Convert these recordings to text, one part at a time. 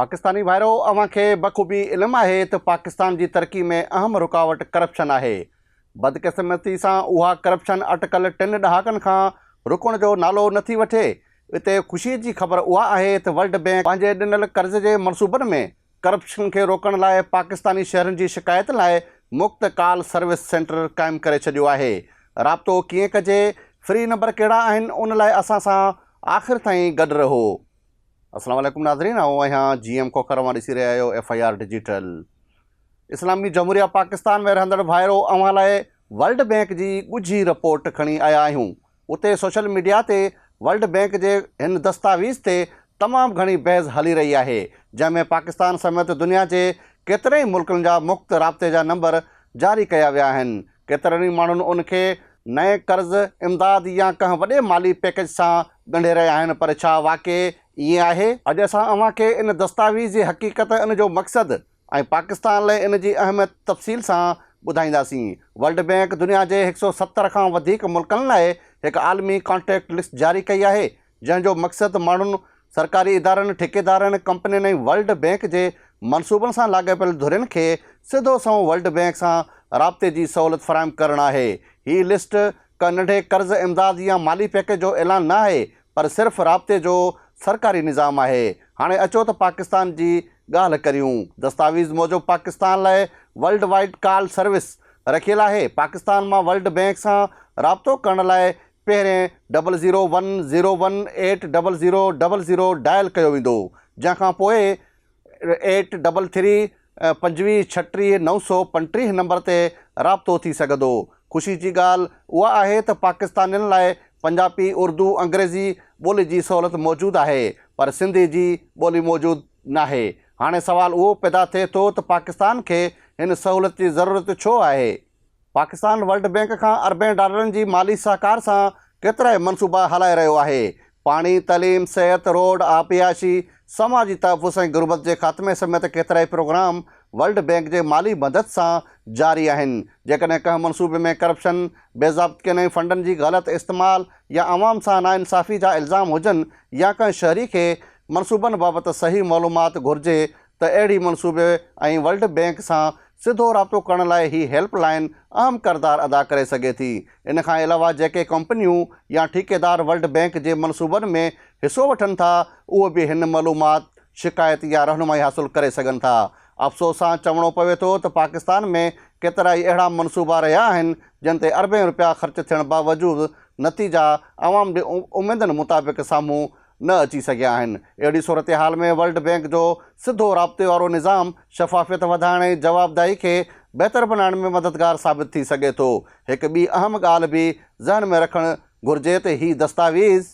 پاڪستاني ڀائرو اوهان کي بخوبي علم آهي ته پاڪستان جي ترقي ۾ اهم رڪاوٽ ڪرپشن آهي. بدقسمتي سان اها ڪرپشن اٽڪل ٽن ڏهاڪن کان رڪڻ جو نالو نٿي وٺي. اتي خوشي جي خبر اها آهي ته ورلڊ بئنڪ پنهنجي ڏنل قرض جي منصوبن ۾ ڪرپشن کي روڪڻ لاء پاڪستاني شهرين جي شڪايت لاء مفت ڪال سروس سينٽر قائم ڪري ڇڏيو آهي. رابطو ڪيئن ڪجي، فري نمبر ڪهڙا آهن ان لاء اسان سان آخر تائين گڏ رهو. السلام عليڪم ناظرين آئون آهيان جي ايم کوکر اوهان ڏسي رهيا آهيو ايف I R digital اسلامي جمهوريه پاڪستان ۾ رهندڙ ڀائرو اوهان لاء ورلڊ بئنڪ جي ڳجهي رپورٽ کڻي آيا آهيون اتي سوشل ميڊيا تي ورلڊ بئنڪ جي هن دستاويز تي تمام گهڻي بحث هلي رهي آهي جنهن ۾ پاڪستان سميت دنيا جي ڪيترن ئي ملڪن جا مفت رابطي جا نمبر جاري ڪيا ويا آهن ڪيترن ئي ماڻهن ان کي نئين قرض، امداد يا ڪنهن وڏي مالي پيڪيج سان ڳنڍي رهيا آهن پر ڇا واقعي ائين آهي؟ اڄ اسان اوهان کي ان دستاويز جي حقيقت، ان جو مقصد ۽ پاڪستان لاء ان جي اهميت تفصيل سان ٻڌائينداسين. ورلڊ بئنڪ دنيا جي هڪ سئو 70 کان وڌيڪ ملڪن لاء هڪ عالمي ڪانٽيڪٽ لسٽ جاري ڪئي آهي، جنهن جو مقصد ماڻهن، سرڪاري ادارن، ٺيڪيدارن، ڪمپنين ۽ ورلڊ بئنڪ جي منصوبن سان لاڳاپيل ڌرين کي سڌو سنئون ورلڊ بئنڪ سان رابطي جي سهولت فراهم ڪرڻ آهي. هي لسٽ ڪا ننڍي قرض، امداد يا مالي پيڪيج جو اعلان نه آهي، پر صرف رابطي جو سرڪاري نظام آهي. هاڻي اچو ته پاڪستان جي ڳالهه ڪريون. دستاويز موجب پاڪستان لاء ورلڊ وائيڊ ڪال سروس رکيل آهي. پاڪستان مان ورلڊ بئنڪ سان رابطو ڪرڻ لاء پهرين double zero one zero one eight double zero double zero dial ڪيو ويندو جنهن کان پوء ايٽ ڊبل ٿري 25 36 935 نمبر تي رابطو ٿي سگهندو. خوشي جي ڳالهه اها آهي ته پاڪستانين لاء پنجابي، اردو، انگريزي ٻولي جي سهولت موجود آهي پر سنڌي جي ٻولي موجود ناهي. هاڻي سوال اهو پيدا ٿئي ٿو ته پاڪستان کي هن سهولت جي ضرورت ڇو آهي؟ پاڪستان ورلڊ بئنڪ کان اربين ڊالرن جي مالي سهڪار سان ڪيترائي منصوبا هلائي رهيو آهي. پاڻي، تعليم، صحت، روڊ، آبپياشي، سماجي تحفظ ۽ غربت جي خاتمي سميت ڪيترائي پروگرام ورلڊ بئنڪ جي مالي مدد سان جاري آهن. جيڪڏهن ڪنهن منصوبي ۾ ڪرپشن، بي ضابطگين ۽ فنڊن جي غلط استعمال يا عوام سان ناانصافي جا الزام هجن يا ڪنهن شهري کي منصوبن بابت صحيح معلومات گهرجي ته اهڙي منصوبي ۽ ورلڊ بئنڪ سان سڌو رابطو ڪرڻ لاء هي هيلپ لائين اهم ڪردار ادا ڪري سگهي ٿي. ان کان علاوه جيڪي ڪمپنيون يا ٺيڪيدار ورلڊ بئنڪ جي منصوبن ۾ حصو وٺن ٿا اهي به هن معلومات، شڪايت يا رهنمائي حاصل ڪري سگهن ٿا. افسوس سان چوڻو پوي ٿو ته پاڪستان ۾ ڪيترائي اهڙا منصوبا رهيا آهن جن تي اربين رپيا خرچ ٿيڻ باوجود نتيجا عوام جي اميدن مطابق سامهون نه اچي سگهيا آهن. اهڙي صورتحال ۾ ورلڊ بئنڪ جو سڌو رابطي وارو نظام شفافيت وڌائڻ ۽ جوابداهي کي بهتر بنائڻ ۾ مددگار ثابت ٿي سگهي ٿو. هڪ ٻي اهم ڳالهه به ذهن ۾ رکڻ گهرجي ته هي دستاويز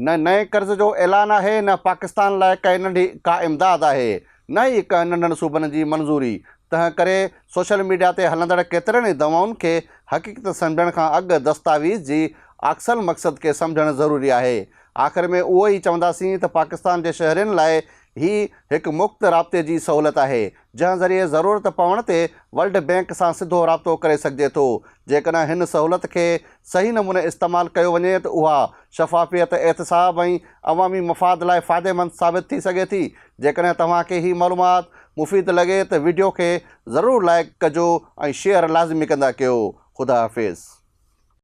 نه نئين قرض جو اعلان آهي نه پاڪستان لاء ڪنهن ننڍي ڪا امداد آهي نه ئي ڪنهن ننڍن صوبن جي منظوري. تنهن ڪري سوشل ميڊيا تي هلندڙ ڪيترن ئي دعوائن کي حقيقت سمجهڻ کان اڳ دستاويز جي اصل مقصد کي سمجهڻ ضروري آهي. آخر ۾ اهو ئي چونداسين ته پاڪستان جي شهرين لاء هي هڪ مفت رابطي جي سهولت آهي، جنهن ذريعي ضرورت پوڻ تي ورلڊ بئنڪ سان سڌو رابطو ڪري سگهجي ٿو. جيڪڏهن هن سهولت کي صحيح نموني استعمال ڪيو وڃي ته اها شفافيت، احتساب ۽ عوامي مفاد لاء فائديمند ثابت ٿي سگهي ٿي. جيڪڏهن توهان کي هي معلومات مفيد لڳي ته وڊيو کي ضرور لائيڪ ڪجو ۽ شيئر لازمي ڪندا ڪيو. خدا حافظ.